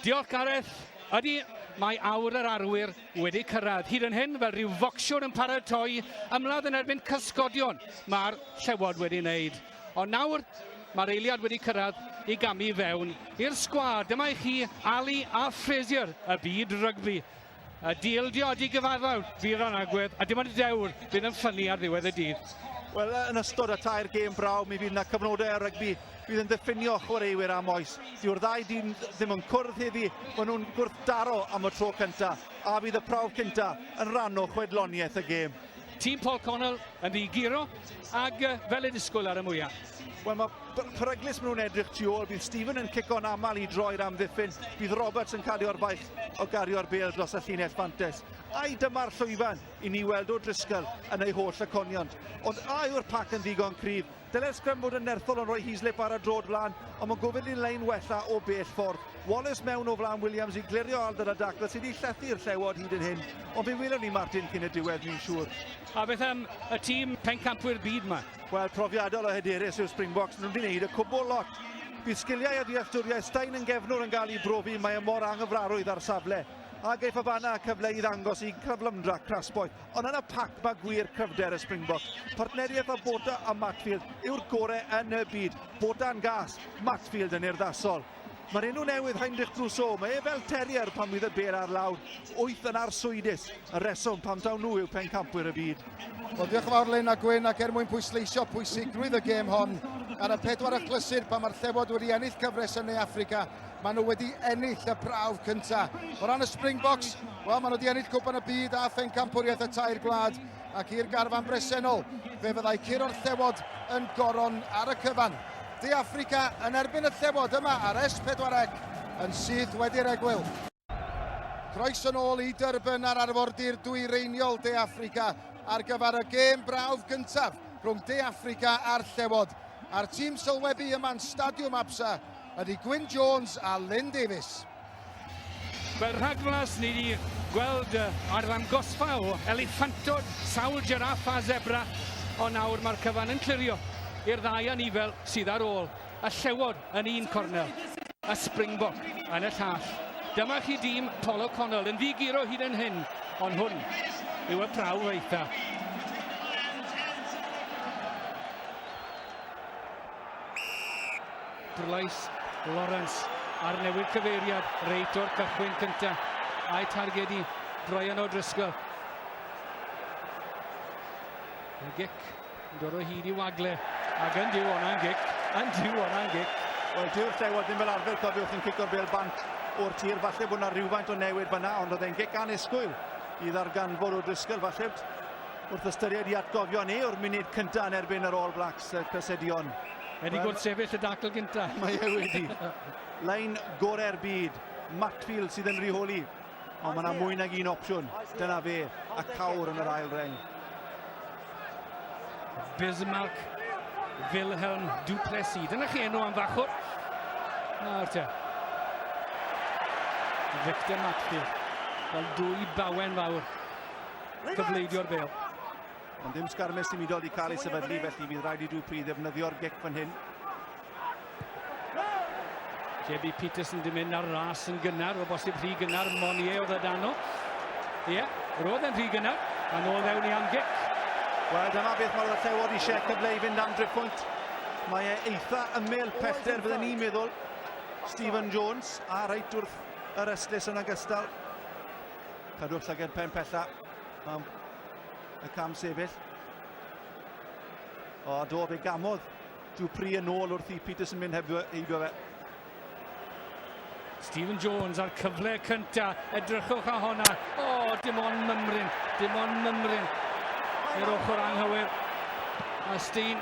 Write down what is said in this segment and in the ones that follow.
Diolch Gareth. Ydy, mae awr yr arwyr wedi cyrraedd. Hyd yn hyn, fel rhyw focsiwr yn paratoi ymladd yn erbyn cysgodion, mae'r llewod wedi wneud. Ond nawr, mae'r eiliad wedi cyrraedd i gamu fewn i'r sgwad. Dyma i chi Ali a Frazier, y byd rygbi. Y diildio a digyfaddawd fydd o'n agwedd, a dim ond y dewr fydd yn ffynnu ar ddiwedd y dydd. Wel, yn ystod y tair gêm brawf, mi fydd yna cyfnodau ar rygbi fydd yn ddiffinio chwaraewyr am oes. Dyw'r ddau dîm ddim yn cwrdd heddi, maen nhw'n gwrthdaro am y tro cyntaf, a fydd y prawf cyntaf yn rhan o chwedloniaeth y gêm. Tîm Paul Connell yn ddi-guro, ag fel y disgwyl ar y mwyaf. Wel, mae peryglus maen nhw'n edrych tu ôl. Bydd Stephen yn cico'n aml i droi'r amddiffyn. Bydd Roberts yn cadw'r baich o gario'r bêl dros y llinell fantes. Ai dyma'r llwyfan i ni weld O'Driscoll yn ei holl aconiant. Ond a yw'r pac yn ddigon cryf? Dylai'r sgrym fod yn nerthol yn rhoi Heaslip ar y drod flan, ond mae'n gofyn i'r lein wella o bell ffordd. Wallace mewn o flan Williams i glirio Alder a Dacl sydd wedi llethu'r llewod hyd yn hyn. Ond fe welwn ni Martin cyn y diwedd, ni'n siŵr. A beth am y tîm pencampwyr byd ma? Wel, profiadol o hyderus yw'r Springboks, nhw wedi gwneud y cwbl lot. Bydd sgiliau a dealltwriaeth Stein yn gefnwr yn gael ei brofi, mae e mor anghyfrarwydd ar safle. A geiff Habana cyfle i ddangos i cyflymdra crasboeth. Ond yn y pac mae gwir cryfder y Springboks. Partneriaeth â Bota a Matfield yw'r gore yn y byd. Bota'n gas, Matfield yn urddasol. Mae'r enw newydd Heinrich Rousseau, mae e fel terrier pan fydd y bêl ar lawr, wyth yn arswydus, y reswm pam taw nhw yw pencampwyr y byd. Wel, diolch yn fawr Lyn a Gwyn, ac er mwyn pwysleisio pwysigrwydd y gêm hon, ar y pedwar achlysur pan mae'r Llewod wedi ennill cyfres yn Ne Affrica, maen nhw wedi ennill y prawf cyntaf. O ran y Springboks, wel, maen nhw wedi ennill Cwpan y Byd a Phencampwriaeth y Tair Gwlad, ac i'r garfan bresennol, fe fyddai curo'r Llewod yn goron ar y cyfan. De Affrica yn erbyn y Llewod yma ar S4C yn syth wedi'r egwyl. Croeso nôl i Durban ar arfordir dwyreiniol De Affrica ar gyfer y gêm brawf gyntaf rhwng De Affrica a'r Llewod. A'r tîm sylwebu yma'n Stadiwm Absa ydy Gwyn Jones a Lynn Davies. Fel rhagflas, ni wedi gweld arddangosfa o eliffantod, sawl jiraff a zebra, ond nawr mae'r cyfan yn clirio i'r ddau anifel sydd ar ôl, y llewod yn un cornel, y Springbok yn y llall. Dyma chi dîm Paul O'Connell yn ddi-guro hyd yn hyn, ond hwn yw y prawf eitha. Bryce Lawrence ar newid cyfeiriad reit o'r cychwyn cynta a'i targedu Brian O'Driscoll. Y gic yn dod o hyd i wagle ac yn dyw hwnna'n gic, yn dyw hwnna'n gic. Wel, dyw'r Llewod ddim fel arfer, cofiwch, yn cico'r bêl bant o'r tir. Falle bod yna rhywfaint o newid fanna, ond oedd e'n gic annisgwyl i ddarganfod O'Driscoll. Falle wrth ystyried i atgofion e o'r munud cyntaf yn erbyn yr All Blacks, y Crysedion. Wedi well, gwrthsefyll y dacl gynta. Mae e wedi. Lein gorau'r byd. Matfield sydd yn rheoli. Ond mae yna mwy nag un opsiwn. Dyna fe, a cawr yn yr ail reng. Bismarck Wilhelm Duplessis. Dyna chi enw am fachwr. Nawr te. Victor Matfield. Fel dwy bawen fawr. Cyfleidio'r bel. Ond ddim sgarmes symudol i cael ei sefydlu, felly fydd rhaid i Dupree ddefnyddio'r gic fan hyn. JB Peterson di mynd ar ras yn gynnar, o bosib rhy gynnar, Monier oedd y dano. Ie, yeah, roedd e'n rhy gynnar, a nôl fewn i am gic. Wel, dyma beth mae'r Llewod eisiau, cyfle i fynd am driphwynt. Mae e eitha ymyl pellter, fydden ni'n meddwl. Stephen Jones, a reit wrth yr ystlys yn ogystal. Cadw'r llygad pen pella. Am y cam sefyll. O, do, fe gamodd Dupri yn ôl wrth i Peterson mynd hebio, heibio fe. Stephen Jones a'r cyfle cynta, edrychwch a honna. O, dim ond mymryn, dim ond mymryn i'r ochr anghywir. A Steen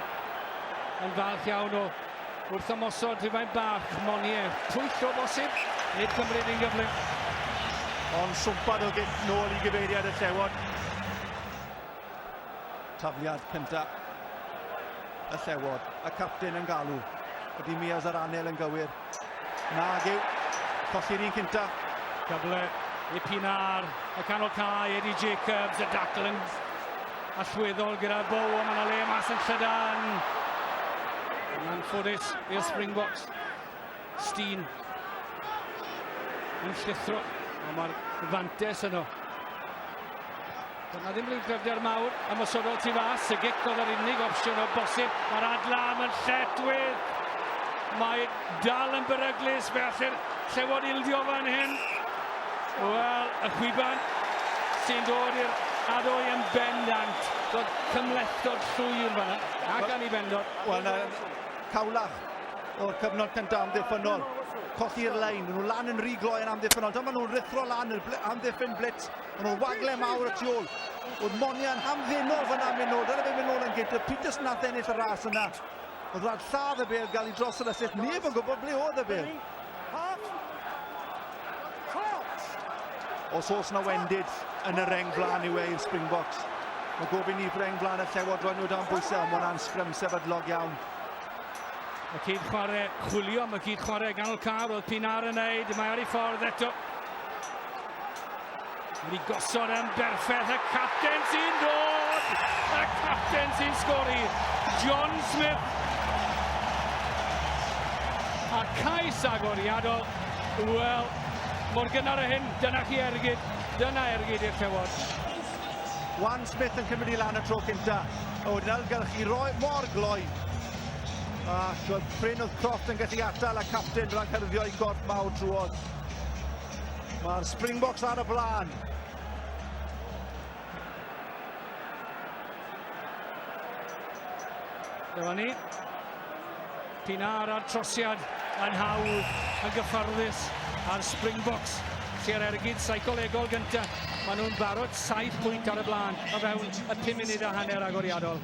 yn falch iawn o Wrth ymosod rhywfaint bach, Monier, pwyll o bosib, nid cymryd yn gyflym. Ond swmpad o gic nôl i gyfeiriad y Llewod. Tafliad cynta y Llewod, y capten yn galw. Ydy Miaz ar anel yn gywir? Nag yw. Colli'r un cynta. Cyfle i Pinar, y canol cae, Eddie Jacobs, y dacl yn allweddol gyda Bow, ond mae yna le mas yn llydan. Yn anffodus i'r Springboks. Steen. yn llithro, ond mae'r fantes yno. Dyna ddim rhyw gryfder mawr ymosodol tu fas. Y gic oedd yr unig opsiwn o bosib. Mae'r adlam yn lletwydd. Mae dal yn beryglus. Fe allu'r llewod ildio fan hyn. Wel, y chwiban sy'n dod i'r adwy yn bendant. Dod cymhlethdod llwyr fanna. Ac anibendod. Wel, na, cawlach o'r cyfnod cyntaf amddiffynnol. Colli'r lein, nhw lan yn rhy gloi yn amddiffynnol. Dyma nhw'n rhuthro lan yr amddiffyn blitz. Ond oedd wagle mawr y tu ôl. Oedd Monia yn hamddenol fyna mynd nôl. Dyna fe mynd nôl yn gynt. Peterson nath ennill y ras yna. Oedd rhaid lladd y bel gael ei dros yr ysyll. Neb yn gwybod ble oedd y bel. Os oes na wendid yn y reng flaen yw e i'r Springboks. Mae gofyn i reng flaen y Llewod roi nhw dan bwysau, ond mae hwnna'n sgrym sefydlog iawn. Y cyd chwarae, chwilio am y cyd chwarae ganol car, oedd Pinar yn neud, mae ar ei ffordd eto. Wedi gosod yn berffaith, y capten sy'n dod! Y capten sy'n sgori, John Smith. A cais agoriadol, wel, mor gynnar a hyn, dyna chi ergyd, dyna ergyd i'r Llewod. Juan Smith yn cymryd i lan y tro cynta. A wedyn ailgylchu roi mor gloi. Ac oedd prin oedd Croft yn gallu atal y capten rhag hyrddio i gorff mawr trwodd. Mae'r Springboks ar y blaen. Dyma ni. Pinar a'r trosiad yn hawdd, yn gyfforddus a'r Springboks sy'n ar ergyd seicolegol gyntaf. Maen nhw'n barod 7 pwynt ar y blaen o fewn y 5 munud a hanner agoriadol.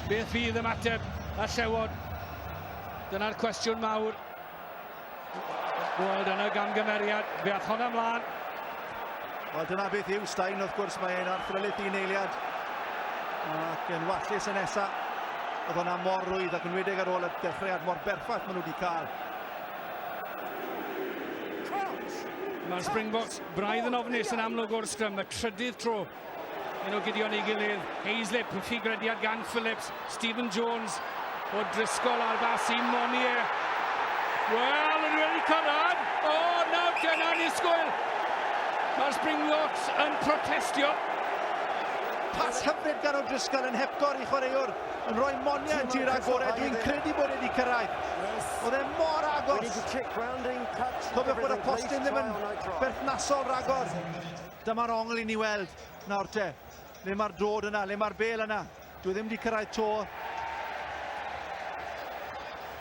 Beth fydd ymateb y Llewod? Dyna'r cwestiwn mawr. Wel, dyna gamgymeriad. Fe ath honna ymlaen. Wel, dyna beth yw Stein, wrth gwrs, mae e'n arthrylith un eiliad. Ac yn wallus yn nesa. Oedd hwnna mor rwydd ac yn wedig ar ôl y dechreuad mor berffaith maen nhw wedi cael. Mae'r Springboks braidd yn ofnus yn amlwg o'r sgrym, y trydydd tro Un o gydion ei gilydd, Hayslip, ffugrediad gan Phillips, Stephen Jones o Driscoll ar bas i Monier. Wel, yn wedi cyrraedd! O, nawr dyna nisgwyl! Mae'r Springboks yn protestio. Pas hyfryd gan O'Driscoll yn hepgor i chwaraewr yn rhoi Monier yn tir agored. Dwi'n credu bod wedi cyrraedd. Oedd e mor agos. Cofiwch bod y postyn ddim yn berthnasol ragor. Dyma'r ongl i ni weld nawr te. Le mae'r dod yna, le mae'r bel yna. Dwi ddim wedi cyrraedd to.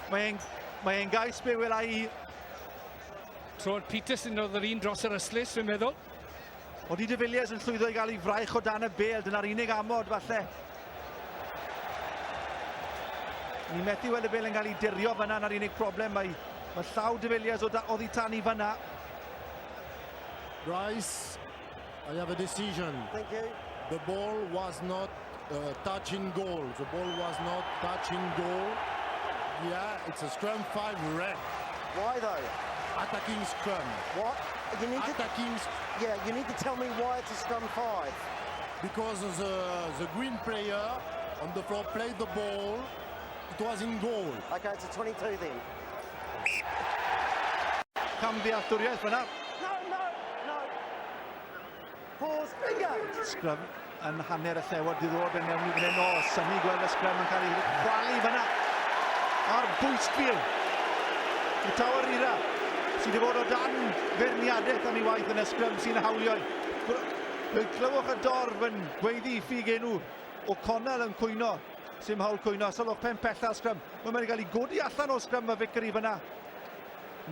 Mae'n mae e'n gais be wela i. Tro'r Peterson oedd yr un dros yr ystlys, fi'n meddwl. Odi De Villiers yn llwyddo i gael ei fraich o dan y bel, dyna'r unig amod falle. Ni methu weld y bel yn cael ei dirio fyna, na'r unig problem. Mae, mae llaw De Villiers o da, oddi tan i fyna. Bryce, I have a decision. Thank you. The ball was not touching goal. The ball was not touching goal. Yeah, it's a scrum 5 red. Why though? Attacking scrum. What? You need Attacking. To, yeah, you need to tell me why it's a scrum 5. Because the green player on the floor played the ball. It was in goal. Okay, it's a 22 then. Camddealltwriaeth fyna. No, no, no. Pause, engage. Scrum yn hanner y Llewod diddorol ben mewn i fan hyn. O, synnu gweld y scrum yn cael ei chwalu fyna. Ar bwystfil. Y Tawarira sydd wedi bod o dan feirniadaeth am ei waith yn y scrum sy'n hawlio. Clywch y dorf yn gweiddi ffug enw O'Connell yn cwyno. Sim hawl cwyno, sylwch pen pella sgrym. Mae wedi cael ei godi allan o'r sgrym mae Vickery fyna.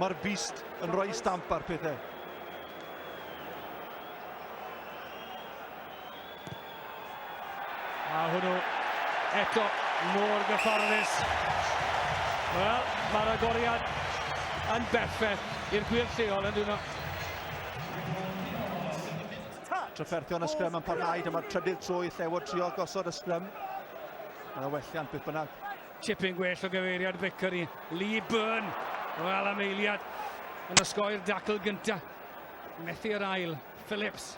Mae'r beast yn rhoi stamp ar pethau. A hwnnw eto mor gyfforddus. Wel, mae'r agoriad yn berffaith i'r gwir lleol yn dyn nhw. Trafferthion y sgrym yn parhau, dyma'r trydydd tro i Llewod trio gosod y sgrym. Mae'n welliant beth bynnag. Tipyn gwell o gyfeiriad Vickery. Lee Byrne, wel am eiliad, yn osgoi'r dacl gynta. Methu yr ail, Phillips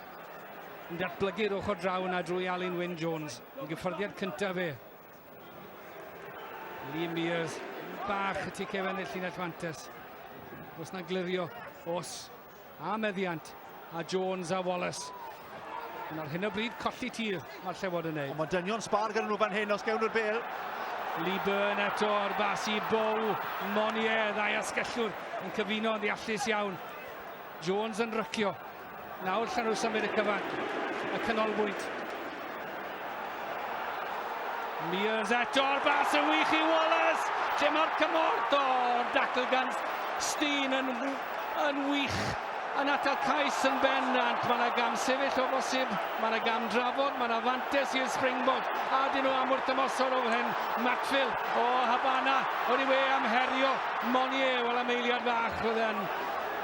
yn datblygu'r ochr draw yna drwy Alun Wyn Jones. Yn gyffyrddiad cyntaf fe. Lee Mears, bach y tu cefen i'r llinell fantes. Os na glirio, os a meddiant, a Jones a Wallace. Ond ar hyn o bryd, colli tir mae'r Llewod yn neud. Ond mae dynion sbar gyda nhw fan hyn os gewn nhw'r bel. Lee Byrne eto ar bas i Bow. Monier, ddau asgellwr yn cyfuno yn ddeallus iawn. Jones yn rycio. Nawr llan nhw symud y cyfan. Y canolbwynt. Mears eto ar bas yn wych i Wallace. Lle mae'r cymorth o'r dacl gan Steen yn, yn wych. Yn atal cais yn bendant. Mae yna gam sefyll o bosib. Mae yna gam drafod. Mae yna fantes i'r Springboks. A dyn nhw am wrth ymosod o fan hyn. Matfield o Habana. O'n i we am herio Monier. Wel am eiliad fach oedd e'n.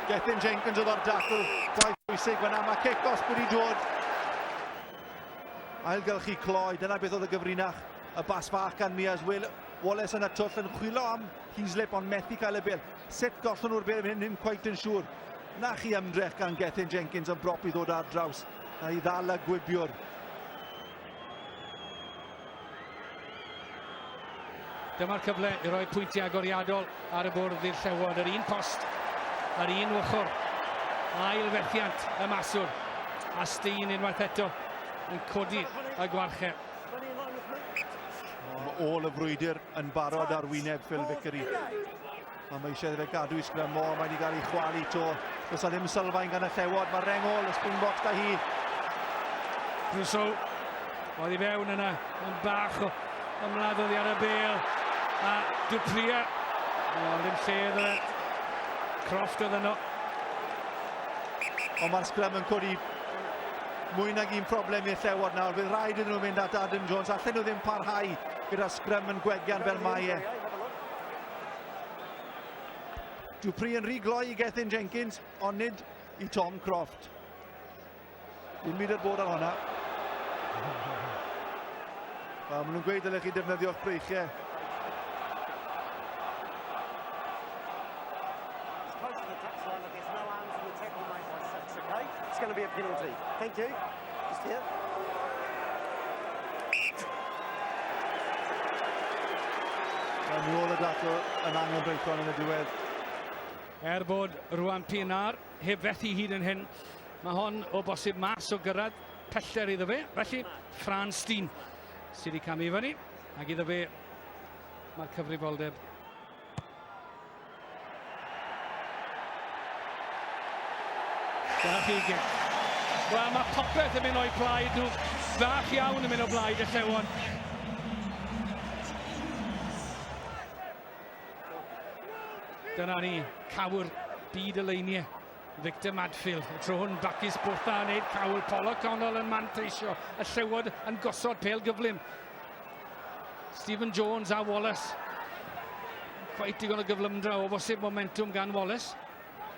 Gethin Jenkins oedd o'r dacl. Gwaith pwysig fyna. Mae cic os wedi dod. Ailgylchu cloi, dyna beth oedd y gyfrinach. Y bas fach gan Mias Will. Wallace yn y twll yn chwilo am Heaslip ond methu cael y bel. Sut gollon nhw'r bel hyn, ddim cweit yn siŵr. Na chi ymdrech gan Gethin Jenkins yn brop i ddod ar draws. Na i ddal y gwibiwr. Dyma'r cyfle i roi pwyntiau agoriadol ar y bwrdd i'r Llewod. Yr un post, yr un ochr. Ail fethiant y maswr. A Steen unwaith eto yn codi y gwarchau. Mae ôl y frwydr yn barod ar wyneb Phil Vickery. A mae eisiau iddo fe gadw i sgrym o, mae wedi cael ei chwalu to. Does na ddim sylfaen gan y Llewod, mae reng ôl y Springboks da hi. Rousseau, oedd i fewn yna, yn bach o ymladd oddi ar y bel. A Dupria, o, ddim lle iddo fe. Croft oedd yno. Ond mae'r sgrym yn codi mwy nag un problem i'r Llewod nawr. Bydd rhaid iddyn nhw fynd at Adam Jones. Allen nhw ddim parhau gyda sgrym yn gwegian fel mae e. Dupri yn rhy gloi i Gethin Jenkins, ond nid i Tom Croft. Dim byd ar bod ar hwnna. Wel, maen nhw'n gweud dylech chi defnyddio'ch breichiau. It's going to be a penalty. Thank you. Just here. Mae'n ôl y dacl yn angenrheiddiol yn y diwedd. Er bod Rwan Pienaar heb fethu hyd yn hyn, mae hon o bosib mas o gyrraedd pellter iddo fe. Felly, Frans Steen sydd wedi camu fyny, ac iddo fe mae'r cyfrifoldeb. Dyna chi gic. Wel, mae popeth yn mynd o'i plaid nhw. Fach iawn yn mynd o blaid y Llewod. Dyna ni, cawr byd y leiniau. Victor Madfield, y tro hwn Bakis Botha yn neud cawl, Paul O'Connell yn manteisio, y Llewod yn gosod pêl gyflym. Stephen Jones a Wallace. Quite digon o gyflymdra o bosib momentum gan Wallace.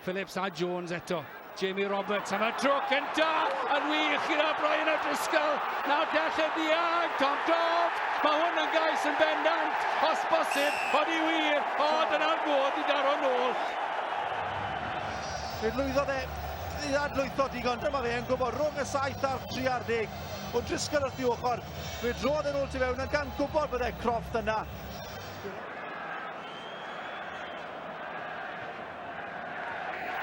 Phillips a Jones eto. Jamie Roberts am y tro cynta yn wych gyda Brian O'Driscoll. Nawr gall y ddiag, Tom Croft. Mae hwn yn gais yn bendant, os bosib, ond i wir, o, dyna'r modd i daro nôl. Fe lwyddodd e i ddadlwytho digon, dyma fe yn gwybod rhwng y 7 a'r 3 ar 10. O'Driscoll wrth i ochr, fe drodd yn ôl tu fewn, yn gan gwybod byddai Croft yna.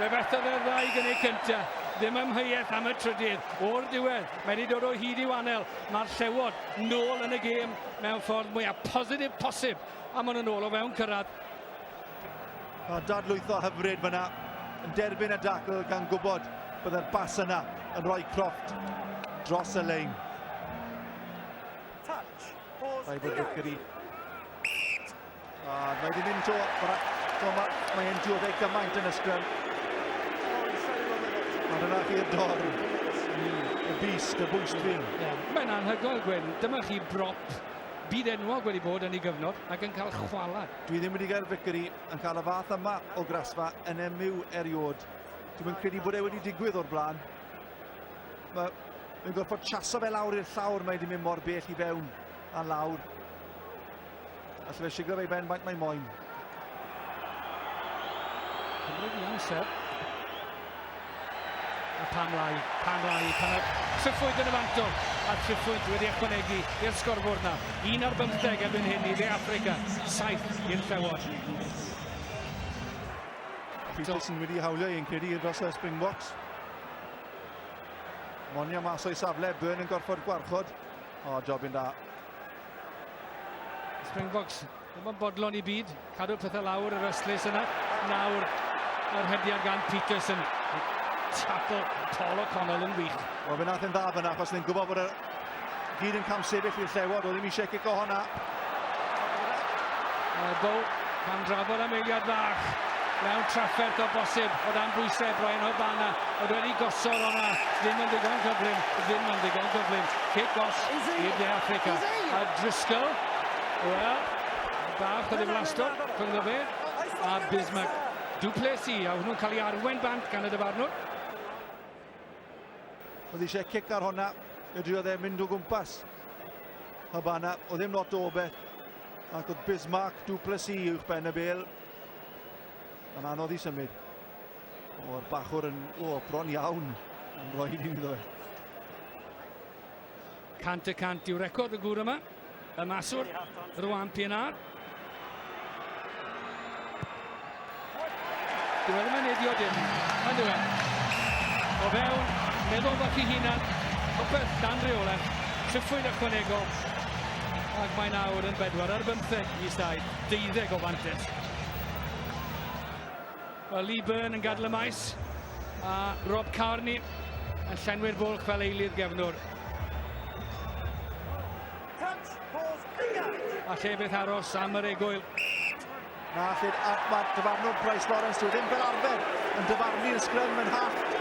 Fe fethodd e'r ddau gynnig cyntaf. Ddim amheuaeth am y trydydd. O'r diwedd, mae wedi dod o hyd i'w anel. Mae'r Llewod nôl yn y gêm mewn ffordd mwyaf positif posib. A maen nhw'n nôl o fewn cyrraedd. Mae dadlwytho hyfryd fyna yn derbyn y dacl gan gwybod byddai'r bas yna yn rhoi Croft dros y lein. Touch. Pause. Rhaid bod Vickery. A mae wedi mynd to, mae e'n dioddef gymaint yn y sgrym. Mae dyna chi'r dor. Y beast, y bwystfil. Yeah. Mae'n anhygoel, Gwyn. Dyma chi brop byd enwog wedi bod yn ei gyfnod ac yn cael chwala. Dwi ddim wedi cael Vickery yn cael y fath yma o grasfa yn emyw eriod. Dwi'n credu bod e wedi digwydd o'r blaen. Mae'n gorfod chaso fe lawr i'r llawr, mae wedi mynd mor bell i fewn a lawr. Alle fe siglo fe i ben faint mae moyn. Cymryd i amser. A pam lai, pam lai, pan y triffwyd yn y fantol, a triffwyd wedi ychwanegu i'r sgorfwrdd na. 1 ar 15 erbyn hyn i Dde Affrica, 7 i'r Llewod. Peterson wedi hawlio un credu dros y Springboks. Monio mas o'i safle, Byrne yn gorfod gwarchod. O, jobyn da. Springboks ddim yn bodlon i byd, cadw pethau lawr yr ystlys yna. Nawr, yr hediad gan Peterson. Tackle Paul O'Connell yn wych. Wel, fe nath yn dda fyna, achos ni'n gwybod bod y gyd yn camsefyll i'r Llewod, oedd ddim eisiau cico honna. Bow, cam drafod am eiliad fach. Mewn trafferth o bosib, o dan bwysau Brian Habana, oedd wedi gosod o'na, ddim yn ddigon cyflym, ddim yn ddigon cyflym. Cic os i'r De Affrica. A Driscoll, wel, bach o ddiflastod rhyngddo fe a Bismarck. Du Plessis, a hwnnw'n cael ei arwen bant gan y dyfarnwr. Oedd eisiau cic ar honna, fe driodd e mynd o gwmpas Habana, oedd ddim lot o obeth. Ac oedd Bismarck Du Plessis uwch ben y bel. Mae'n anodd i symud. O'r bachwr yn, o, bron iawn yn rhoi un iddo fe. 100% yw record y gŵr yma. Y maswr, Ruan Pienaar. Dyw e ddim yn neidio dim, yn dyw e? O fewn, meddwl bach i hunan, popeth dan reolaeth, tryffwyd ychwanegol, ac mae nawr yn 4 ar 15 i saith, 12 o fantes. Wel, Lee Byrne yn gadael y maes, a Rob Kearney yn llenwi'r bwlch fel eilydd gefnwr. A lle beth aros am yr egwyl. Na, lle mae dyfarnwr Bryce Lawrence, dyw e ddim fel arfer yn dyfarnu'r sgrym yn hallt.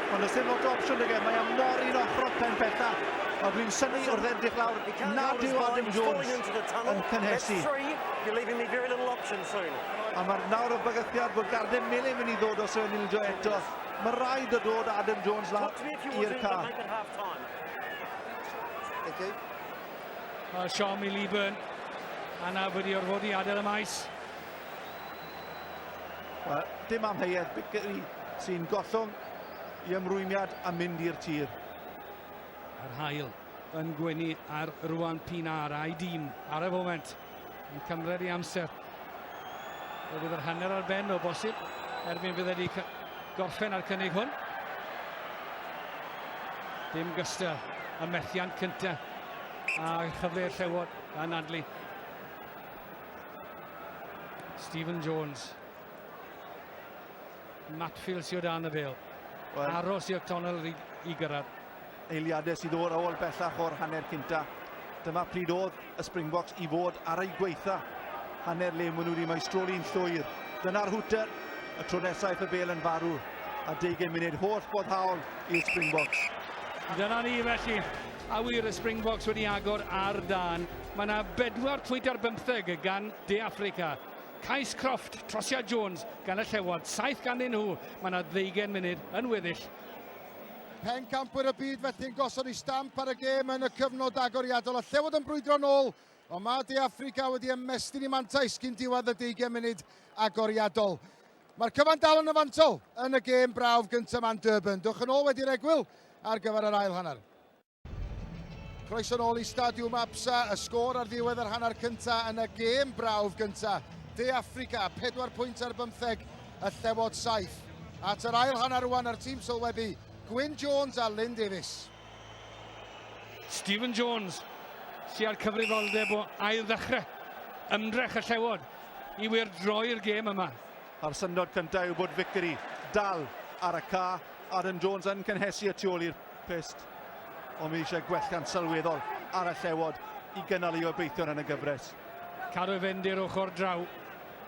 Ond does dim lot o opsiwn 'da fe, mae e mor un ochrog pen pella. A dwi'n synnu wrth edrych lawr nad yw Adam Jones yn cynhesu. A mae'r nawr y bygythiad bod Gardyn Melyn mynd i ddod os yw'n ildio eto. Mae rhaid o dod Adam Jones lawr i'r ca. Thank you. Wel, siom i Lee Byrne. Anaf wedi orfodi adael y maes. Wel, dim amheuaeth, Vickery sy'n gollwng i ymrwymiad a mynd i'r tir. Yr haul yn gwenu ar Ruan Pienaar a'i dîm ar y foment. Yn cymryd ei amser. Fe fydd yr hanner ar ben o bosib erbyn fydd wedi gorffen ar cynnig hwn. Dim gystal y methiant cyntaf a chyfle i'r Llewod a Nadlu. Stephen Jones. Matfield sydd o dan y bêl. Well, aros i O'Connell i, i gyrraedd. Eiliadau sydd o'r ôl bellach o'r hanner cynta. Dyma pryd oedd y Springboks i fod ar eu gweitha. Hanner le maen nhw wedi maestroli'n llwyr. Dyna'r hwter, y tro nesaf y bêl yn farw. A 20 munud holl boddhaol i'r Springboks. Dyna ni felly. A wir y Springboks wedi agor ar dân. Mae yna 4 pwynt ar 15 gan De Affrica. Cais Croft, trosiad Jones gan y Llewod, 7 ganddyn nhw. Mae yna 20 munud yn weddill. Pencampwyr y byd felly'n gosod ei stamp ar y gêm yn y cyfnod agoriadol. Y Llewod yn brwydro nôl, ond mae De Affrica wedi ymestyn i mantais cyn diwedd y 20 munud agoriadol. Mae'r cyfan dal yn y fantol yn y gêm brawf gyntaf ma'n Durban. Dwch yn ôl wedi'r egwyl ar gyfer yr ail hanner. Croeso nôl i Stadiwm Absa, y sgôr ar ddiwedd yr hanner cyntaf yn y gêm brawf gyntaf. De Affrica, 4 pwynt ar 15, y Llewod 7. At yr ail hanner rwan ar tîm sylwebu, Gwyn Jones a Lynn Davies. Stephen Jones sy'n â'r cyfrifoldeb o ail ddechrau ymdrech y Llewod i wir droi'r gêm yma. A'r syndod cyntaf yw bod Vickery dal ar y ca. Adam Jones yn cynhesu y tu ôl i'r pyst. Ond mae eisiau gwelliant sylweddol ar y Llewod i gynnal ei obeithion yn y gyfres. Cadw i fynd i'r ochr draw.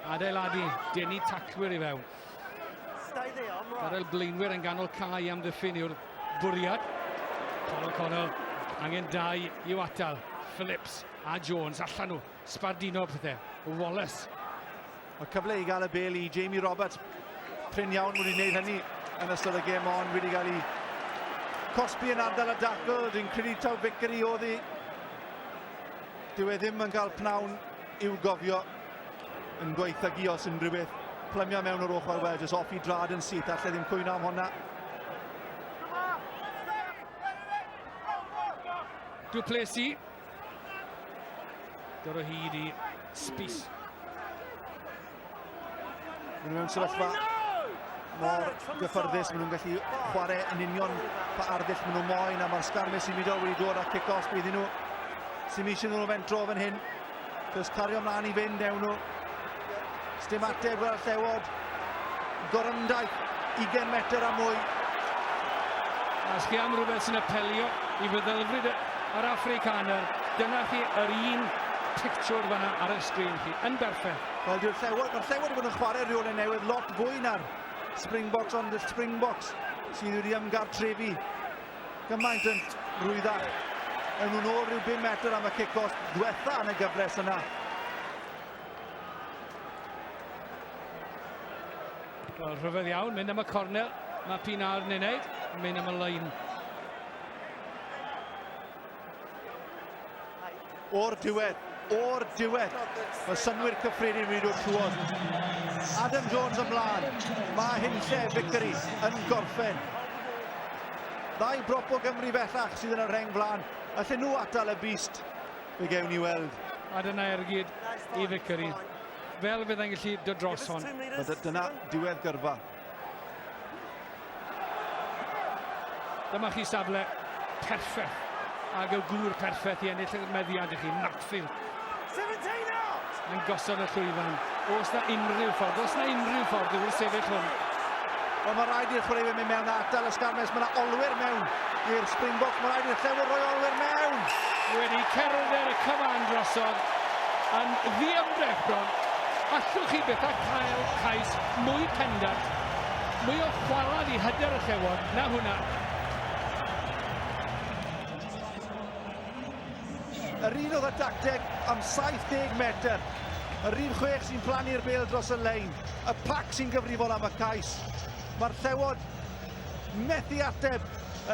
Adeiladu, denu taclwyr i fewn. Gadael blaenwyr yn ganol cae amddiffyn yw'r bwriad. Paul O'Connell angen dau i'w atal. Phillips a Jones allan nhw. Sbardino pethau. Wallace. Mae cyfle i gael y bel i Jamie Roberts. Prin iawn wedi gwneud hynny yn ystod y gêm ond wedi cael ei cosbi yn ardal y dacl. Dwi'n credu taw Vickery oedd hi. Dyw e ddim yn cael pnawn i'w gofio yn gweithygu os unrhyw beth. Plymio mewn o'r ochr, wel, jyst off i drad yn syth, allai ddim cwyno am honna. Du Plessis. Dod o hyd i Spies. Maen nhw mewn sefyllfa Mor gyffyrddus, maen nhw'n gallu chwarae yn union pa arddull maen nhw moyn, a mae'r sgarmes symudol wedi dod a cic-off iddyn nhw. Sy'n eisiau nhw fentro fan hyn. Jyst cario mlaen i fynd ewn nhw. Sdim ateb gyda'r Llewod. Gorymdaith 20 metr a mwy. A chi am rhywbeth sy'n apelio i feddylfryd yr Afrikaner, dyna chi yr un pictiwr fanna ar y sgrin chi, yn berffaith. Wel, dyw'r Llewod, mae'r Llewod wedi bod yn chwarae rheolau newydd lot fwy na'r Springboks, ond y Springboks sydd wedi ymgartrefu gymaint yn rwyddach. Ewn nhw'n ôl rhyw 5 metr am y cic-off ddiwetha yn y gyfres yna. Wel, rhyfedd iawn, mynd am y cornel, mae Pienaar yn ei wneud, mynd am y lein. O'r diwedd, o'r diwedd, mae synnwyr cyffredin wedi dod trwodd. Adam Jones ymlaen, mae Hinlle Vickery yn gorffen. Ddau brop o Gymru bellach sydd yn y rheng flaen. Allen nhw atal y bust, fe gewn ni weld. A dyna ergyd i Vickery. Fel fyddai'n gallu dod dros hon. Dyna diwedd gyrfa. Dyma chi safle perffaith ac y gŵr perffaith i ennill y meddiant i chi, Matfield. 17 out! Yn gosod y llwyfan. Oes na unrhyw ffordd, oes na unrhyw ffordd i wrthsefyll hwn. Wel, mae rhaid i'r chwaraewyr mynd mewn a atal y sgarmes. Mae yna olwyr mewn i'r Springboks. Mae rhaid i'r Llewod roi olwyr mewn. Wedi cerdded y cyfan drosodd yn ddiymdrech bron. Allwch chi beth a cael cais mwy pendant, mwy o chwalad i hyder y Llewod na hwnna. Yr un oedd y dacteg am 70 metr. Yr un chwech sy'n plannu'r bêl dros y lein. Y pac sy'n gyfrifol am y cais. Mae'r Llewod methu ateb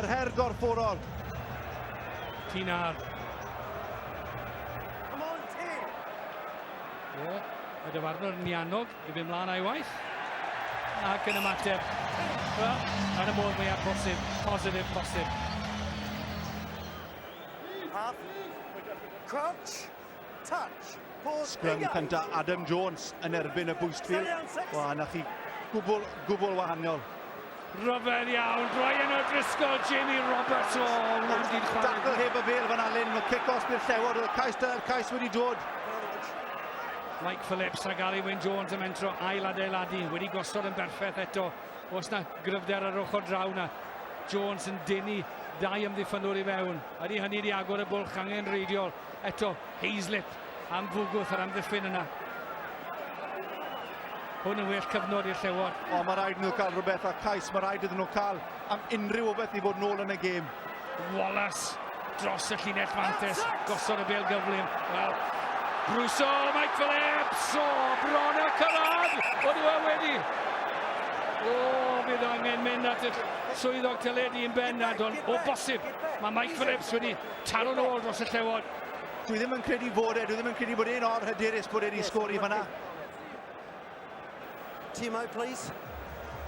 yr her gorfforol. Pienaar. Come on, team! O, y dyfarnwr yn annog i fynd mlaen a'i waith. Ac yn ymateb, wel, yn y modd mwyaf posib, positif posib. Half. Crouch. Touch. Pause. Sgrym Engage. cynta Adam Jones yn erbyn y bwystfil. Wel, na chi gwbl, gwbl wahanol. Rhyfedd iawn, Brian O'Driscoll, Jamie Roberts, o, wedi'n chwarae. Dacl heb y bêl fan Alun, mae cic-off i'r Llewod, oedd y cais, dyna'r cais wedi dod. Mike Phillips ac Alun Wyn Jones yn mentro ail adeiladu, wedi gosod yn berffaith eto. Oes na gryfder ar ochr draw na. Jones yn denu dau amddiffynwr i fewn. Ydy hynny wedi agor y bwlch angenrheidiol. Eto, Heaslip am fwgwth yr amddiffyn yna. Hwn yn well cyfnod i'r Llewod. O, mae rhaid nhw cael rhywbeth a cais, mae rhaid iddyn nhw cael am unrhyw beth i fod nôl yn y gêm. Wallace dros y llinell fantes, gosod y bêl gyflym. Wel, Brwyso, Mike Phillips! O, bron y cyrraedd! O, dwi e wedi! O, fydd angen mynd at y swyddog teledu yn bennad, ond o bosib, mae Mike Phillips wedi taro nôl dros y Llewod. Dwi ddim yn credu fod e, dwi ddim yn credu bod e'n or hyderus bod e wedi sgori fanna. Timo, please.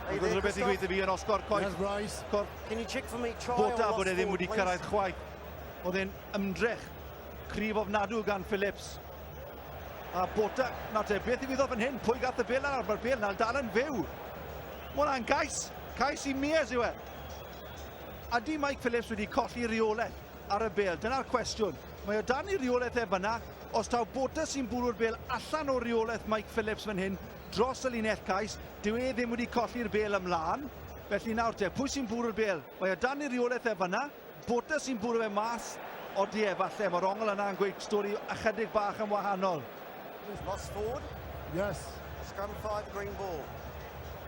Oedd rhywbeth i gweithio fi yn osgo'r coeth. Yes, Bryce. Can you check for me try Bota bod e ddim wedi cyrraedd chwaith. Oedd e'n ymdrech cryf ofnadw gan Phillips. A Bota, na te, beth i wyddo fan hyn? Pwy gath y bêl nawr? Mae'r bêl nawr dal yn fyw. Mae hwnna'n gais. Cais i Mears yw e. A di Mike Phillips wedi colli reolaeth ar y bêl? Dyna'r cwestiwn. Mae o dan i reolaeth e fyna. Os taw Bota sy'n bwrw'r bêl allan o reolaeth Mike Phillips fan hyn dros y linell cais, dyw e ddim wedi colli'r bêl ymlaen. Felly nawr te, pwy sy'n bwrw'r bêl? Mae o dan i reolaeth e fyna. Bota sy'n bwrw fe mas. Odi e, falle, mae'r ongl yna yn gweud stori ychydig bach yn wahanol. Lost forward. Yes. Scrum 5, green ball.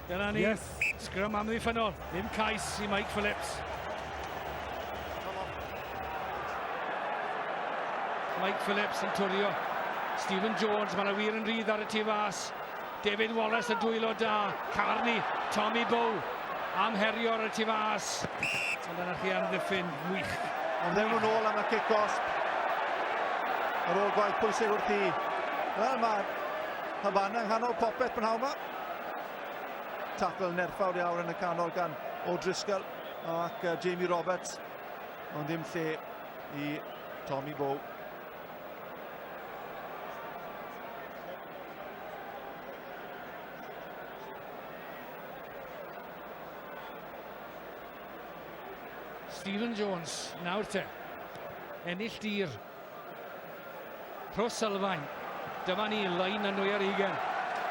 Dyna ni, Yes. Sgrym amddiffynnol, ddim cais i Mike Phillips. Come off. Mike Phillips yn twrio. Stephen Jones, mae yna wir yn rhydd ar y tu fas. David Wallace y dwylo da. Carney, Tommy Bowe am herio ar y tu fas. Ond dyna chi amddiffyn wych. Ond ddewn nhw'n ôl am y cic gosb. Ar ôl gwaith pwysig wrth i. Wel, mae Habana yng nghanol popeth prynhawn yma. Tackle nerthfawr iawn yn y canol gan O'Driscoll ac Jamie Roberts. Ond ddim lle i Tommy Bowe. Stephen Jones, nawr te. Ennill dir. Rhos Sylfaen. Dyma ni, lein yn nwy ar ugen.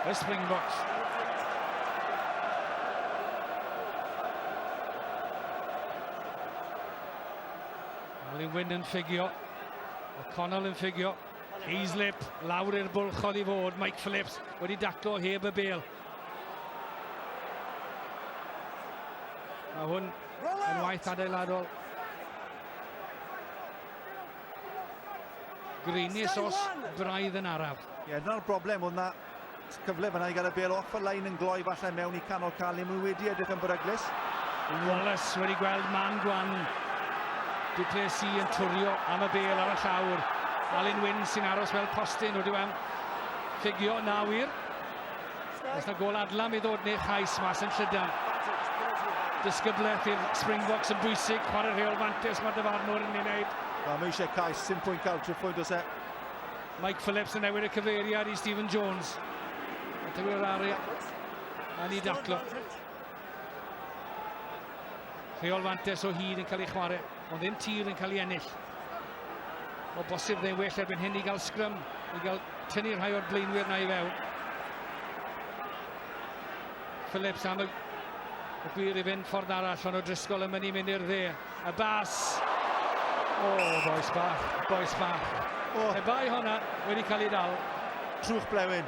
Y Springboks. Alun Wyn yn ffugio. O'Connell yn ffugio. Heaslip lawr i'r bwlch oedd i fod. Mike Phillips wedi daclo heb y bel. Mae hwn yn waith adeiladol. Greenis os braidd yn araf. Ie, yeah, dyna'r broblem, oedd na cyfle fyna i gael y bel off y lein yn gloi falle mewn i canol cael ddim wedi edrych yn beryglus. Wallace wedi gweld man gwan. Duplessis yn twrio am y bel ar y llawr. Alun Wyn sy'n aros fel postyn wedi am ffugio na wir. Oes na gol adlam i ddod neu chais mas yn llydan. Disgyblaeth i'r Springboks yn bwysig, chwarae rheol fantes mae'r dyfarnwr yn ei wneud. Wel, mae eisiau cais, sim pwynt cael triphwynt oes e. Mike Phillips yn newid y cyfeiriad i Stephen Jones. A tywy'r ari yn ei daclo. Rheol fantes o hyd yn cael ei chwarae, ond ddim tir yn cael ei ennill. O bosib ddim well erbyn hyn i gael sgrym, i gael tynnu rhai o'r blaenwyr na i fewn. Phillips am y, y gwir i fynd ffordd arall, ond O'Driscoll yn mynd i mynd i'r dde. Y bas! O, oh, boes bach, boes bach. Oh. Pe bai honna wedi cael ei dal. Trwch blewyn.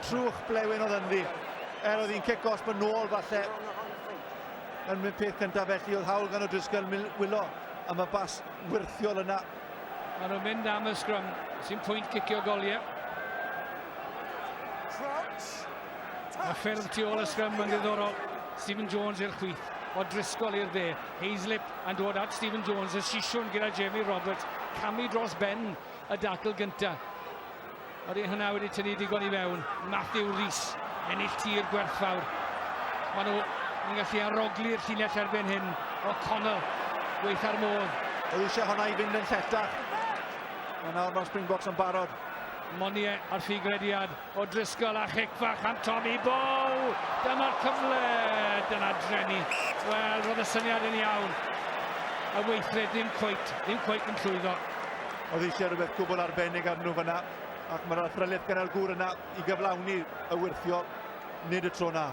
Trwch blewyn oedd ynddi. Er oedd hi'n cic os bod nôl falle. Yn mynd peth cyntaf felly oedd hawl gan O'Driscoll wylo am y bas wyrthiol yna. Maen nhw'n mynd am y sgrym sy'n pwynt cicio goliau. Mae ffyrdd tu ôl y sgrym yn ddiddorol. Stephen Jones i'r chwith, O'Driscoll i'r dde. Heaslip yn dod at Stephen Jones, y sisiwn gyda Jamie Roberts. Camu dros ben y dacl gyntaf. Oeddi hynna wedi tynnu digon i fewn. Matthew Rees, ennill tir gwerthfawr. Maen nhw yn gallu arogli'r llinell erbyn hyn. O'Connell, gweitha'r modd. Oedd eisiau hwnna i fynd yn lletach. Ond nawr mae'r Springboks yn barod. Monie ar ffigrediad o Driscoll a chic fach am Tommy Bow. Dyma'r cyfle. Dyna dreni. Wel, roedd y syniad yn iawn. Y weithred ddim cweit, ddim cweit yn llwyddo. Oedd eisiau rhywbeth gwbl arbennig arnyn nhw fyna, ac mae'r athrylith gan gŵr yna i gyflawni y wyrthio, nid y tro na.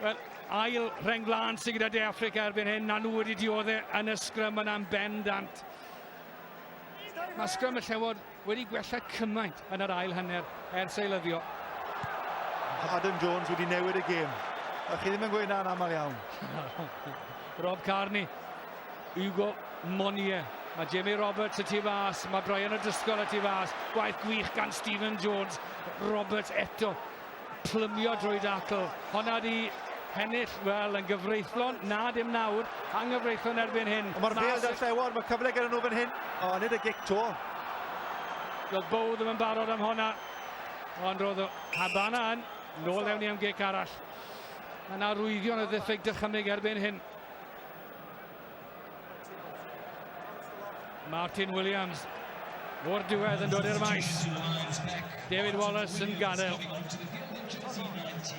Wel, ail rheng flaen sydd gyda De Affrica erbyn hyn, na nhw wedi dioddau yn y sgrym yna'n bendant. Mae sgrym y Llewod wedi gwella cymaint yn yr ail hanner ers ei lyddio. Adam Jones wedi newid y gêm. A chi ddim yn gweud na'n aml iawn. Rob Carney, Hugo Monnier. Mae Jamie Roberts y tu fas, mae Brian O'Driscoll y tu fas. Gwaith gwych gan Stephen Jones. Roberts eto plymio drwy dacl. Honna di hennill, wel, yn gyfreithlon, na dim nawr, anghyfreithlon erbyn hyn. Ond mae'r bêl da'r Llewod, mae cyfle gyda nhw fan hyn. O, nid y gic to. Doedd Bow ddim yn barod am honna, ond roedd Habana yn nôl mewn i am gic arall. Mae yna arwyddion o ddiffyg dychymyg erbyn hyn. Martin Williams o'r diwedd yn dod i'r maes. David Wallace yn gadael.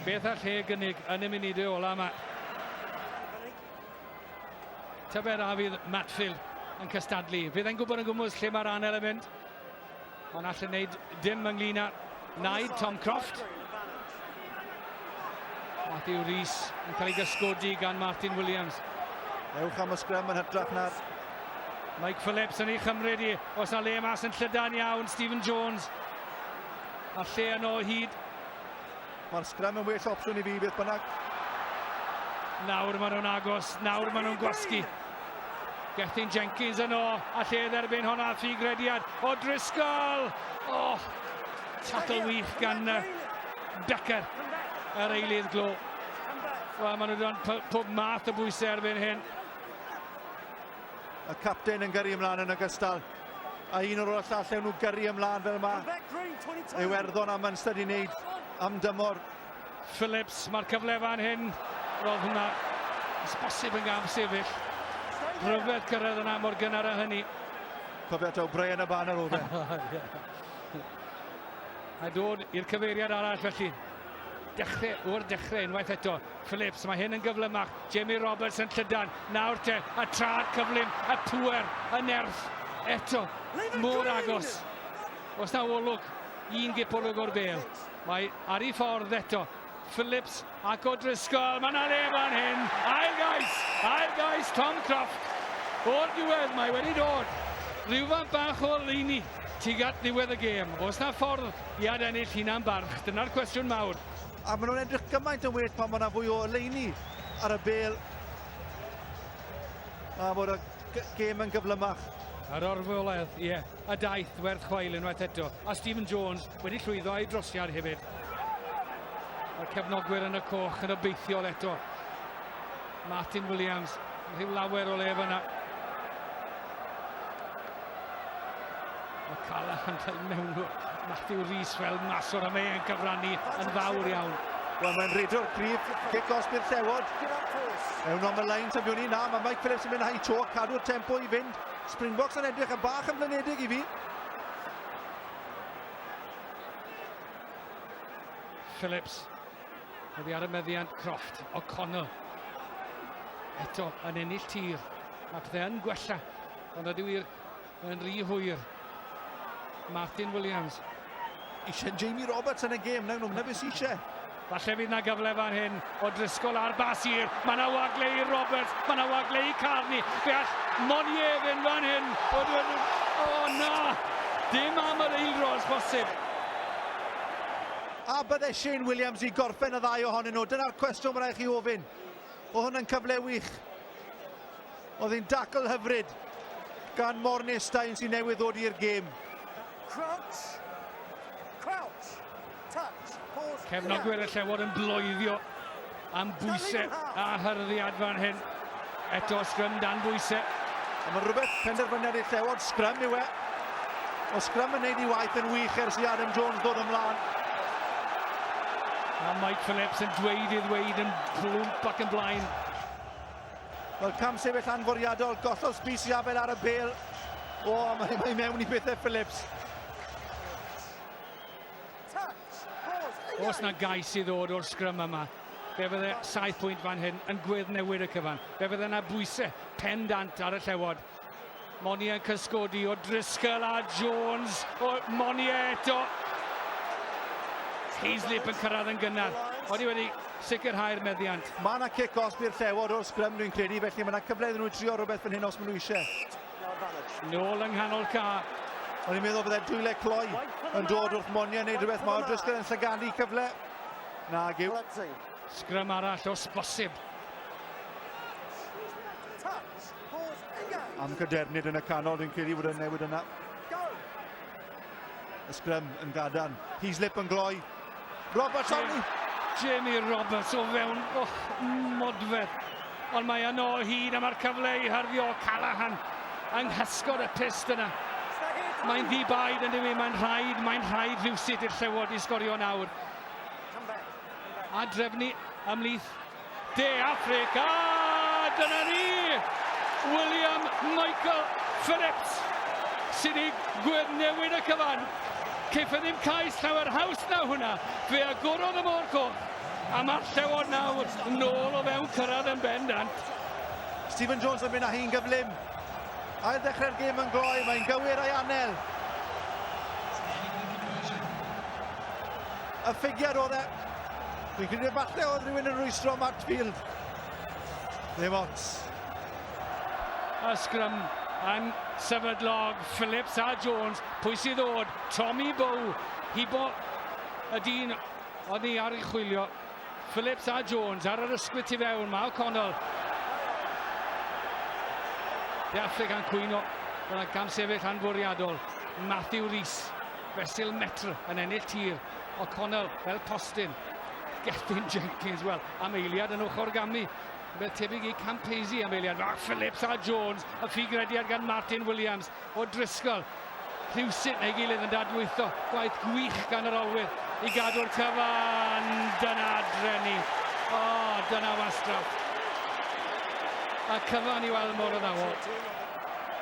Beth all he gynnig yn y munudau ola yma? Tybed a fydd Matfield yn cystadlu. Fydd e'n gwybod yn gwmws lle mae'r anel yn mynd. Ond allan wneud dim ynglyn â naid Tom Croft. Matthew Rees yn cael ei gysgodi gan Martin Williams. Ewch am y sgrem yn hytrach na'r... Mike Phillips yn ei chymryd i. Os na le mas yn llydan iawn, Stephen Jones. A lle yno o hyd. Mae'r sgrem yn well opsiwn i fi beth bynnag. Nawr maen nhw'n agos, nawr maen nhw'n gwasgu. Gethin Jenkins yno, a lle dderbyn honna, ffigrediad o Driscoll! Oh, tackle wych gan Becker, yr eilydd glo. Wel, maen nhw wedi pob math o bwysau erbyn hyn. Y capten yn gyrru ymlaen yn ogystal. A un o'r o'r llall nhw gyrru ymlaen fel yma. Iwerddon a Munster di wneud am dymor. Phillips, mae'r cyfle fan hyn. Roedd hwnna, os bosib yn gam sefyll. Rhyfedd cyrraedd yna mor gynnar â hynny. Cofio taw Brian y Banner oedd e. A dod i'r cyfeiriad arall felly. Dechrau o'r dechrau unwaith eto. Phillips, mae hyn yn gyflymach. Jamie Roberts yn llydan. Nawr te, y trad cyflym, y pŵer, y nerth. Eto, mor agos. Os na olwg, un gipolwg o'r bel. Mae ar ei ffordd eto. Phillips ac O'Driscoll, mae yna le fan hyn. Ail gais, ail gais Tom Croft. O'r diwedd, mae wedi dod. Rhywfaint bach o leini tuag at ddiwedd y gêm. Oes na ffordd i adennill hunan barch? Dyna'r cwestiwn mawr. A maen nhw'n edrych gymaint yn well pan mae yna fwy o oleuni ar y bel. A bod y gêm yn gyflymach. Yr orfoledd, ie, yeah, y daith werth chweil unwaith eto. A Stephen Jones wedi llwyddo ei drosiad hefyd. Mae'r cefnogwyr yn y coch yn obeithiol eto. Martin Williams, rhyw lawer o le fyna. Mae Callaghan fel mewnwr. Matthew Rees fel maswr a mae e'n cyfrannu yn fawr iawn. Wel, mae'n rhedwr cryf, cic os bydd Llewod. Mewn am y lein, tybiwn i, na, mae Mike Phillips yn mynd high to, cadw'r tempo i fynd. Springboks yn edrych yn bach yn blinedig i fi. Phillips Oddi ar y meddiant Croft, O'Connor. Eto yn ennill tir. Mae pethau yn gwella, ond ydyw wir yn rhy hwyr. Martin Williams. Eisiau Jamie Roberts yn y gêm, nawn nhw'n beth eisiau. Falle fydd na gyfle fan hyn o Driscoll ar bas hir. Mae yna wagle i Roberts, mae yna wagle i Carney. Fe all Monier fynd fan hyn. O, o na! Dim am yr eildro os bosib. A bydde Shane Williams i gorffen y ddau ohonyn nhw? Dyna'r cwestiwn mae rhaid chi ofyn. Oedd hwn yn cyfle wych. Oedd hi'n dacl hyfryd gan Morne Stein sy'n newydd ddod i'r gêm. Crouch, crouch, touch, pause. Cefnogwyr y Llewod yn bloeddio am bwysau a hyrddiad fan hyn. Eto sgrym dan bwysau. A mae rhywbeth penderfyniad i'r Llewod, sgrym yw e. O sgrym yn neud ei waith yn wych ers i Adam Jones ddod ymlaen. A Mike Phillips yn dweud i ddweud yn plwmp ac yn blaen. Wel, cam sefyll anfwriadol, gollodd Spies i afael ar y bel. O, mae, mae mewn i bethau Phillips. Oes na gais i ddod o'r sgrym yma? Fe fydde 7 pwynt fan hyn yn gweddnewid y cyfan. Fe fydde yna bwysau pendant ar y Llewod. Monia yn cysgodi o Driscoll a Jones. O Monia eto. Heaslip yn cyrraedd yn gynnar. Oedd wedi sicrhau'r meddiant. Mae yna cic osb i'r Llewod o'r sgrym dwi'n credu, felly mae yna cyfle iddyn nhw trio rhywbeth fan hyn os maen nhw eisiau. Nôl yng nghanol ca. O'n i'n meddwl bydde dwyle cloi yn dod wrth Monia wneud rhywbeth. Mae O'Driscoll yn llygadu cyfle. Nag yw. Sgrym arall os bosib. Am cadernid yn y canol, dwi'n credu bod yn newid yna. Y sgrym yn gadarn. Heaslip yn gloi. Roberts Jamie, Jamie Roberts o fewn oh, modfedd. Ond mae yno o hyd a mae'r cyfle i hyrddio Callaghan yng nghysgod y pyst yna. Mae'n ddi-baid yn dyw mae'n rhaid, mae'n rhaid rhywsut i'r Llewod i sgorio nawr. A drefnu ymhlith De Affrica! Dyna ni! William Michael Phillips sydd wedi gweddnewid y cyfan. Ceiff e ddim cais llawer haws na hwnna. Fe agorodd y môr coch a mae'r Llewod nawr nôl o fewn cyrraedd yn bendant. Stephen Jones yn mynd â hi'n gyflym. Ail ddechrau'r gêm yn gloi, mae'n gywir a'i anel. Y ffigiad oedd e. Dwi'n credu falle oedd rhywun yn rwystro Matt Field. Ddim ots. Y sgrym yn sefydlog, Phillips a Jones. Pwy sydd ddod? Tommy Bow. Hibo y dyn oedd ni ar ei chwilio. Phillips a Jones ar yr ysgwydd tu fewn, mae O'Connell. De Affrica'n cwyno, dyna gamsefyll anfwriadol. Matthew Rees, fesul metr yn ennill tir. O'Connell fel postyn. Gethin Jenkins, wel, am eiliad yn ochr gamu. Beth tebyg i Campese am eiliad. Ah, Phillips a Jones, y ffigrediad gan Martin Williams o Driscoll. Rhywsut neu gilydd yn dadlwytho. Gwaith gwych gan yr olwyr i gadw'r cyfan. Dyna dreni. O, oh, dyna wastraff. A cyfan i weld mor addawol.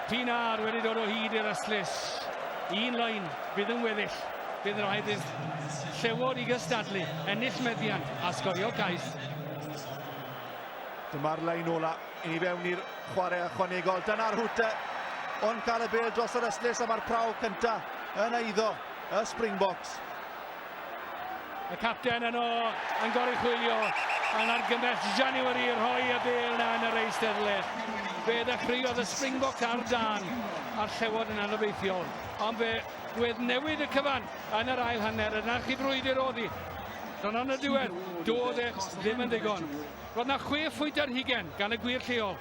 Pinar wedi dod o hyd i'r ystlys. Un lein fydd yn weddill. Bydd rhaid i'r Llewod i gystadlu, ennill meddiant a sgorio cais. Dyma'r lein ola i ni fewn i'r chwarae ychwanegol. Dyna'r hwte, ond cael y bel dros yr ystlys a mae'r prawf cynta yn eiddo y Springboks. Y capten yno yn goruchwylio yn argymell January i rhoi y bel na yn yr eisteddle. Fe ddechreuodd y Springboks ar dân a'r Llewod yn anobeithiol. Ond fe wedd newid y cyfan yn yr ail hanner. Yna chi frwydr oedd hi. Ond yn y diwedd, doedd e ddim yn ddigon. Roedd na 26 gan y gwir lleol,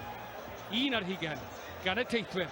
21 gan y teithwyr.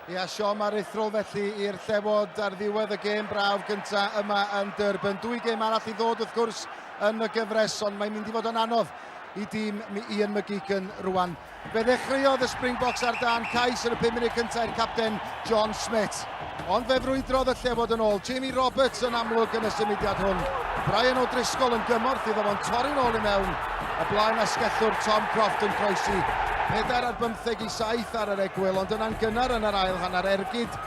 Ia, siom aruthrol felly i'r Llewod ar ddiwedd y gêm brawf gyntaf yma yn Durban. Dwy gêm arall i ddod wrth gwrs yn y gyfres, ond mae'n mynd i fod yn anodd i dîm Ian McGeechan rwan. Fe ddechreuodd y Springboks ar dan cais yn y 5 munud cyntaf i'r capten John Smit. Ond fe frwydrodd y Llewod yn ôl. Jamie Roberts yn amlwg yn y symudiad hwn. Brian O'Driscoll yn gymorth iddo fo'n torri'n ôl i mewn. Y blaen asgellwr Tom Croft yn croesi. 4 ar 15 i 7 ar yr egwyl, ond yna'n gynnar yn yr ail hanner ergyd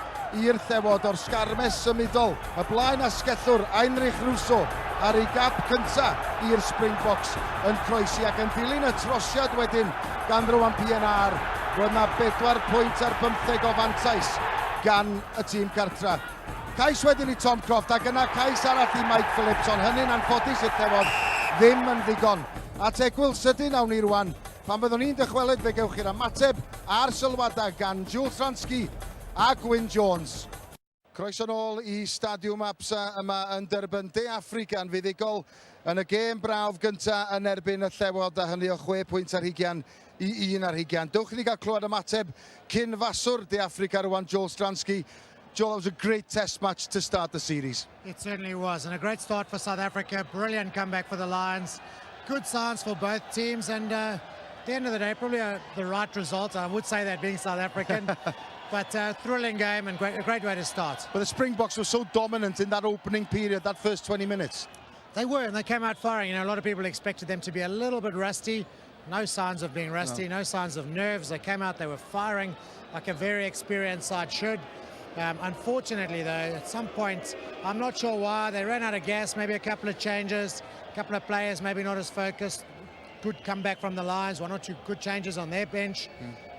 i'r Llewod o'r sgarmes symudol. Y blaen asgellwr Heinrich Rousseau ar ei gap cynta i'r Springboks yn croesi ac yn dilyn y trosiad wedyn gan Ruan Pienaar. Roedd na 4 pwynt ar 15 o fantais gan y tîm cartra. Cais wedyn i Tom Croft ac yna cais arall i Mike Phillips, ond hynny'n anffodus i'r Llewod ddim yn ddigon. At egwyl sydyn awn ni rwan. Pan fyddwn ni'n dychwelyd fe gewch chi'r ymateb a'r sylwadau gan Jules Stransky a Gwyn Jones. Croeso nôl i Stadiwm Absa yma yn Durban, De Affrica yn fuddugol yn y gêm brawf gyntaf yn erbyn y Llewod a hynny o 6 pwynt ar 20 i 1 ar 20. Dewch i ni gael clywed ymateb cyn faswr De Affrica rwan, Joel Stransky. Joel, that was a great test match to start the series. It certainly was, and a great start for South Africa. Brilliant comeback for the Lions. Good signs for both teams, and at the end of the day, probably the right result. I would say that being South African. But thrilling game and a great way to start. But the Springboks were so dominant in that opening period, that first 20 minutes. They were, and they came out firing. A lot of people expected them to be a little bit rusty. No signs of being rusty, no signs of nerves. They came out, they were firing like a very experienced side should. Unfortunately, though, at some point, I'm not sure why, they ran out of gas, maybe a couple of changes, a couple of players maybe not as focused. Good comeback from the Lions, one or two good changes on their bench,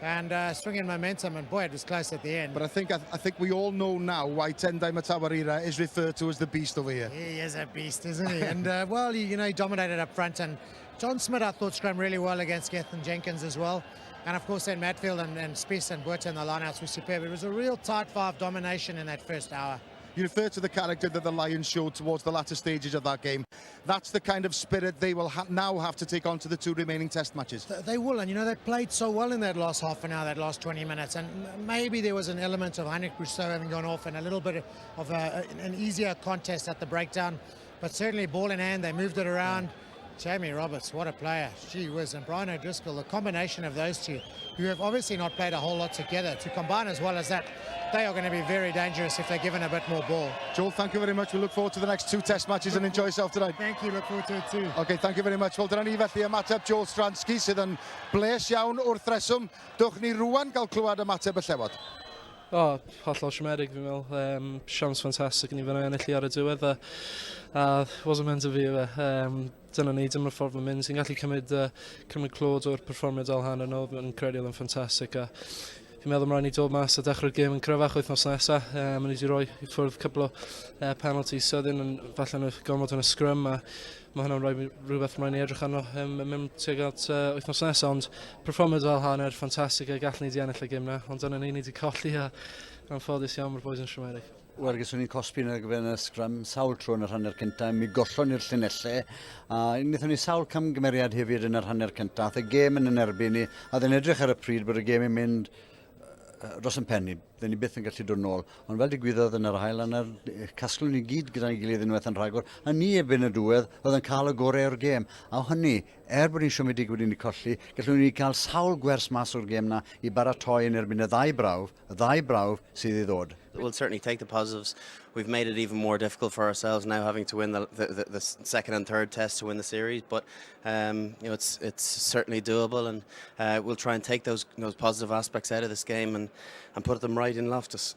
and swinging momentum, and boy, it was close at the end. But I think we all know now why Tendai Mtawarira is referred to as the beast over here. He is a beast, isn't he? And well, he dominated up front, and John Smit, I thought, scrummed really well against Gethin Jenkins as well. And of course, then Matfield and Spies and Botha in the lineouts were superb. It was a real tight five domination in that first hour. You refer to the character that the Lions showed towards the latter stages of that game. That's the kind of spirit they will now have to take on to the two remaining test matches. They will, and they played so well in that last half an hour, that last 20 minutes, and maybe there was an element of Heinrich Rousseau having gone off and a little bit of an easier contest at the breakdown, but certainly ball in hand, they moved it around. Jamie Roberts, what a player. Gee whiz. And Brian O'Driscoll, the combination of those two, who have obviously not played a whole lot together, to combine as well as that, they are going to be very dangerous if they're given a bit more ball. Joel, thank you very much. We look forward to the next two test matches and enjoy yourself tonight. Thank you, look forward to it too. OK, thank you very much. Wel, dyna ni felly ymateb Joel Stransky sydd yn bles iawn wrth reswm. Dewch ni rwan gael clywed ymateb y Llewod. O, oh, hollol siomedig fi'n meddwl. Siawns ffantastig ni fyna ennill i ar y diwedd a wasn't meant to be fe. Dyna ni, dyma'r ffordd mae'n mynd. Ti'n gallu cymryd clod o'r perfformiad ail hanner nhw, yn credu oedd yn ffantastig. A fi'n meddwl mae rhaid ni dod mas a dechrau'r gêm yn cryfach wythnos nesaf. Maen ni wedi rhoi i ffwrdd cwpl o penalties sydyn yn falle yn gormod yn y scrum a mae hwnna'n rhoi rhywbeth mae'n ni edrych arno yn mynd tuag at wythnos nesaf, ond perfformiad ail hanner ffantastig a gallwn ni di ennill y gêm na, ond dyna ni, ni wedi colli a anffodus iawn mae'r boys yn siomedig. Wel, gyda ni'n cosbi yn y scrum sawl tro yn yr hanner cyntaf, mi gollon ni'r llinellau, a wnaethon ni sawl camgymeriad hefyd yn yr hanner cyntaf. Aeth y gêm yn erbyn ni, a dden edrych ar y pryd bod y gêm yn mynd dros yn pen ni, dden ni byth yn gallu dod nôl. Ond fel digwyddodd yn yr ail hanner, casglwn ni gyd gyda'n gilydd unwaith yn rhagor, a ni erbyn y diwedd oedd yn cael y gorau o'r gêm. A hynny, er bod ni'n siomedig wedi ni colli, gallwn ni cael sawl gwers mas o'r gêm na i baratoi yn erbyn y ddau brawf sydd i ddod. We'll certainly take the positives. We've made it even more difficult for ourselves now, having to win the second and third test to win the series. But it's certainly doable, and we'll try and take those positive aspects out of this game and put them right in Loftus.